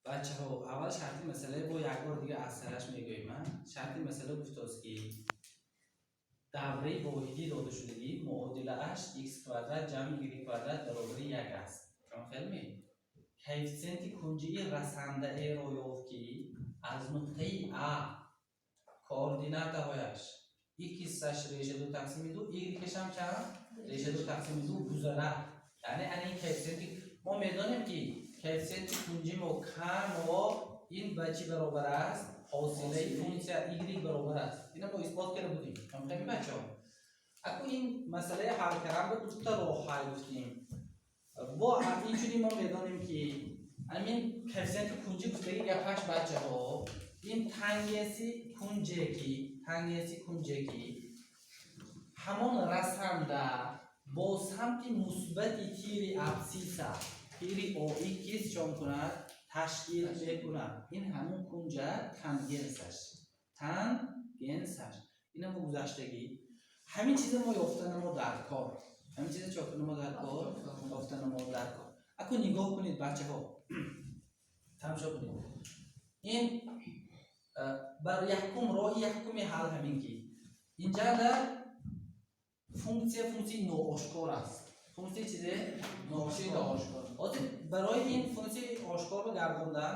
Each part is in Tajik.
Бачаҳо, аввал шарти масъалаи бо як бор дига аз сараш мегӯем. Шарти масъала гуфтааст, ки давраи воҳидӣ додашудагӣ, муодилааш x квадрат ҷамъи y квадрат баробари як аст. Хелме коэффитсиенти кунҷии расандаеро ёфт, ки аз нуқтаи а координатаҳояш x-аш реша ду тақсими ду, y-шам чанд? Реша ду тақсими ду гузарад. Яъне ана ин коэффитсиенти мо медонем, ки коэффитсиенти кунҷи мо к мо ин ба чӣ баробар аст? Ҳосилаи функсия y баробар аст. Ина мо исбот карда будем, фаҳмидем, бачаҳо? Аку ин масъалаи ҳал кардан ба дута роҳ ҳал гуфтем. Бо инчунин мо медонем, ки ҳамин коэффитсиенти кунҷӣ гуфтаги гапаш, бачаҳо, ин тангенси кунҷе, ки ҳамон расанда бо самти мусбати тири абсиса, тири ОХ чон кунад, ташкил мекунад. Ин ҳамон кунҷа тангенсаш. Ина мо гузаштагӣ ҳамин чиза мо ёфтана мо дар кор, ҳамин чиза чо мо дар кор, ёфтана мо дар кор. Аку нигоҳ кунед, бачаҳо, тамошо кунед. Ин бар якум роҳи якуми ҳал ҳамин, ки инҷа дар функсия, функсияи ноошкор аст. Функсияи чизе? Ноошкор. Ҳозир барои ин функсияи ошкорро гардондан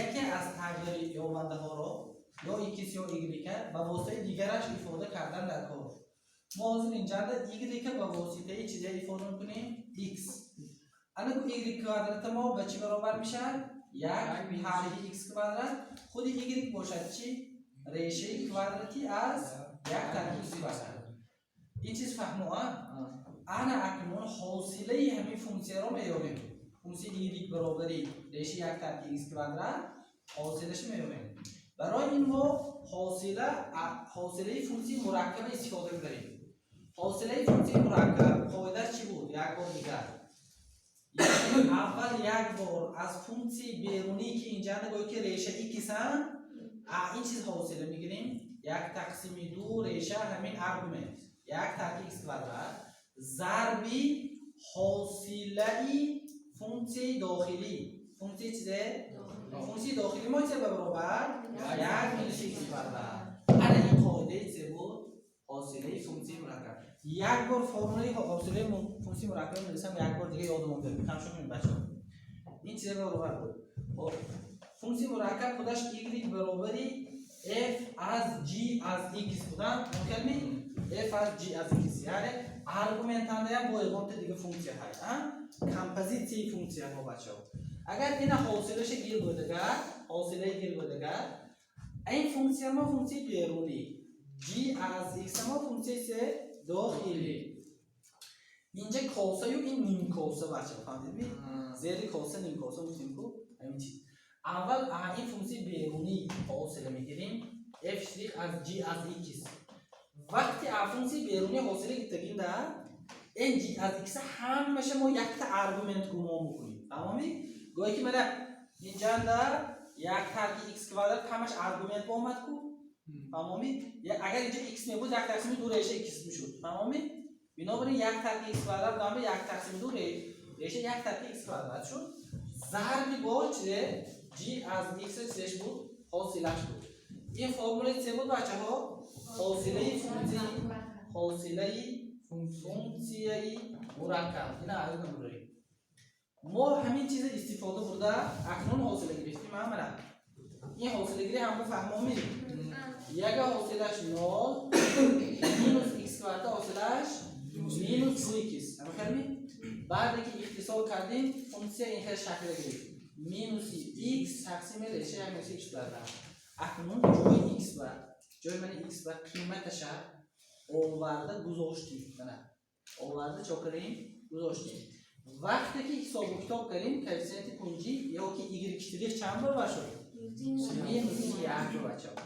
яке аз тағйирёбандаҳоро, ё x ё y, ба воситаи дигараш ифода кардан дар кор. Мо ҳозир инҷанда y ба воситаи чизе ифода мекунем? X. Анаку y квадрата мо ба чӣ баробар мешавад? Як тарҳи x квадрат. Худи y бошад чӣ? Решаи квадрати аз як тарҳи x квадрат. Ин чиз фаҳмо, а? Ана акнун ҳосилаи ҳамин функсияро меёбем. Функсияи y баробари решаи як тарҳи x квадрат ҳосилаша меёбем. Барои ин мо ҳосилаи функсияи мураккаба истифода мебарем. Ҳосилаи функсияи мураккаб қоидааш чӣ буд? Як бор дигар. Аввал як бор аз функсияи берунӣ, ки инҷа нагӯй, ки реша x, ин чиз ҳосила мегирем: як тақсими ду реша ҳамин аргумент як тарки x квадрат зарби ҳосилаи функсияи дохилӣ. Функсияи чизе? Функсияи дохилӣ мо чизе ба баробар? Як минус x квадрат. Ана ин қоидаи чизе буд? Ҳосилаи функсияи мураккаб. Як бор формулаи ҳосилаи функсияи мураккаб менависам, як бор дига ёдумон биёрем. Тамошо кунед, бачаҳо, ин чизе баробар буд. Хоб, функсияи мураккаб худаш y баробари f аз g аз x будан мумкин. F аз g аз x, яъне аргументандаям бо ягонта дига функсия ҳай, композитсияи функсияҳо. Бачаҳо, агар ина ҳосилаша гир будагар, ҳосилаи гир будагар, ин функсия мо функсияи берунӣ, g аз x мо функсияи се дохилӣ. Инҷа косаю ин нимкоса, бачаҳо, фаҳмидед? Зери коса нимкоса гуфтем ку, ҳамин чиз. Аввал ин функсияи берунӣ ҳосила мегирем: f штрих аз g аз x. Вақте а функсияи берунӣ ҳосила гирифтагинда, н g аз x ҳамаша мо якта аргумент гумон мекунем, фаҳмомед? Гоҳе ки мана инҷанда як тарки x квадрат ҳамаш аргумент омад ку, фаҳмомед? Агар инҷа x мебуд, як тақсими ду реша x мешуд, фаҳмомед? Бинобар ин як тарки x квадрат дама як тақсими ду реша як тарки x квадрат шуд, зарби бо чизе? G аз x чизеш буд? Ҳосилаш буд. Ин формулаи че буд, бачаҳо? Ҳосилаи функсияи мураккаб. Ина аз бурем, мо ҳамин чиза истифода бурда акнун ҳосила гирифтем. Мана ин ҳосилагирӣ ҳам фаҳмомед. Яга ҳосилаш нол, минус x квадрат ҳосилаш минус ду икс. Ҳамахелми? Баъде ки ихтисор кардем, функсия ин хел шакл гирифт: минуси x тақсими реша як минуси x квадрат. Акнун ҷои x ба ҷои мани x ба қиматаша оварда гузоштем. Мана оварда чо кардем? Гузоштем. Вақте ки ҳисобу китоб кардем, коэффитсиенти кунҷӣ ё ки y штрих чанд баробар шуд? Минуси як. Бачаҳо,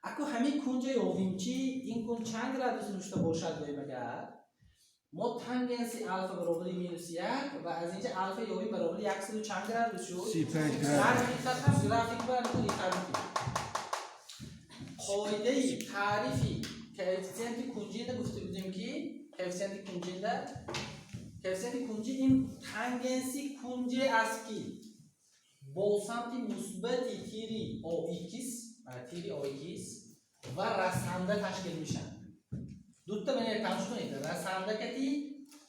аку ҳамин кунҷа ёвим чӣ? Ин кунҷ чанд градус нушта бошад? Гоем, агар мо тангенси алфа баробари минус як ва аз инҷа алфа ёвим, баробари яксаду чанд градус шуд? 35 Дар градус. ҳақиқат ҳам график ба диққат. Қоидаи таърифи коэффитсиенти кунҷида гуфта будем, ки коэффитсиенти кунҷӣ ин тангенси кунҷе аст, ки Бо самти мусбати тири ОХ, тири ОХ ва расанда ташкил мешаванд. Дута мана тамошо кунед, расанда кати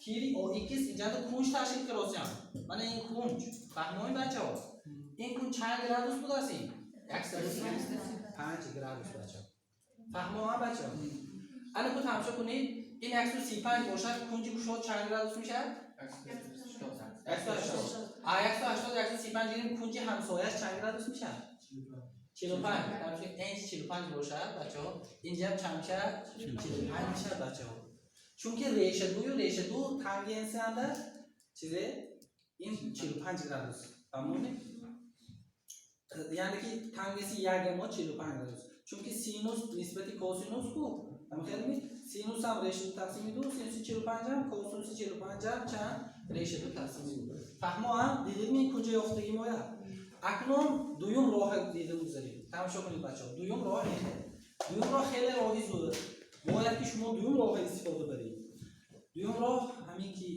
тири ОХ инҷа кунҷ ташкил кардосиям. Мана ин кунҷ, фаҳмои, бачаҳо? Ин кунҷ чанд градус будааст? Ин 135 градус, бачаҳо. Фаҳмоам, бачаҳо? Ана ку, тамошо кунед, ин 135 бошад, кунҷи кушод чанд градус мешавад? 180. А 180 135 гирем, кунҷи ҳамсояш чанд градус мешавад? 45. Тамошо, ин 45 бошад, бачаҳо, инҷа чанд мешавад? 45 мешавад, бачаҳо, чунки реша дую реша ду тангенсианда чизе ин 45 градус. Фаҳмонед? Яъне ки тангенси яге мо 45 градус, чунки синус нисбати косинус ку ҳамхелми синус ҳам реша ду тақсими ду, синуси 45 ҳам, косинуси 45 ҳам чанд? Реша ду тақсими ду. Фаҳмоам? Дидедми ин кунҷа ёфтагӣ моя? Акнун дуюм роҳа дида гузарем. Тамошо кунед, бачаҳо, дуюм роҳ. Дуюм роҳ хеле роҳи зуд, бояд ки шумо дуюм роҳа истифода баред. Дуюм роҳ ҳамин ки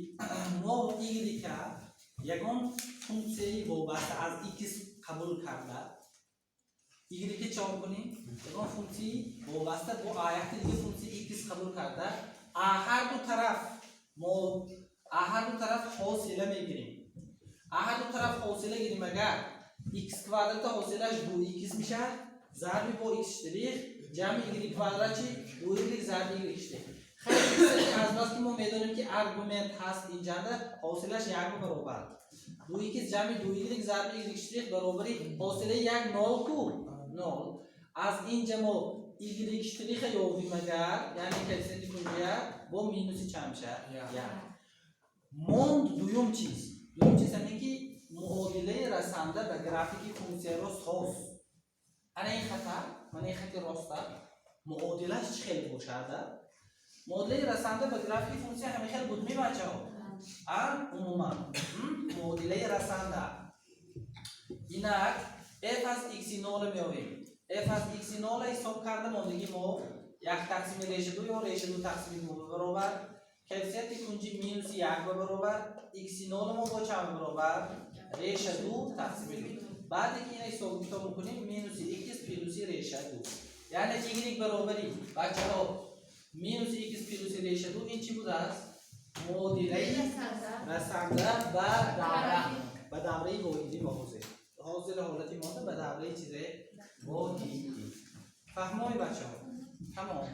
мо y ягон функсияи вобаста аз x қабул карда, y чо мекунем? Ягон функсияи вобаста бо а якта дига функсияи x қабул карда, а ҳар ду тараф мо а ҳар ду тараф ҳосила мегирем. А ҳар ду тараф ҳосила гирем агар, x квадрата ҳосилаш ду x мешавад, зарби бо x штрих, ҷамъи y квадрат чи? Ду y зарби y штрих. Хеле аз бас ки мо медонем, ки аргумент ҳаст инҷанда, ҳосилаш як баробар ду x ҷамъи ду y зарби y штрих баробари ҳосилаи як нол ку, нол. Аз инҷа мо y штриха ёвем агар, яъне коэффициенти кунҷия бо минуси чанд мешавад? Як. Монд дуюм чиз. Дуюм чиз ҳамин ки муодилаи расанда ба графики функсияро соз. Ана ин хата, мана ин хати роста муодилаш чӣ хел бошада? Муодилаи расанда ба графики функсия ҳамин хел буд ми, бачаҳо? А умуман муодилаи расанда инак f аз x нола меёвем. F аз x нола ҳисоб карда мондагӣ мо як тақсими реша ду ё реша ду тақсими ду ба баробар, коэффициенти кунҷи минуси як ба баробар, x нола мо бо чанд баробар? Реша ду тақсими ду. Баъде ки ина ҳисобу китоб мекунем, минуси x плюси реша ду, яъне y баробари, бачаҳо, минуси x плюси реша ду. Ин чӣ будааст? Муодилаи расанда ба давра, ба давраи воҳидӣ. Мо ҳозир ҳолати монда ба давраи чизе? Воҳидӣ. Фаҳмои, бачаҳо? Тамом.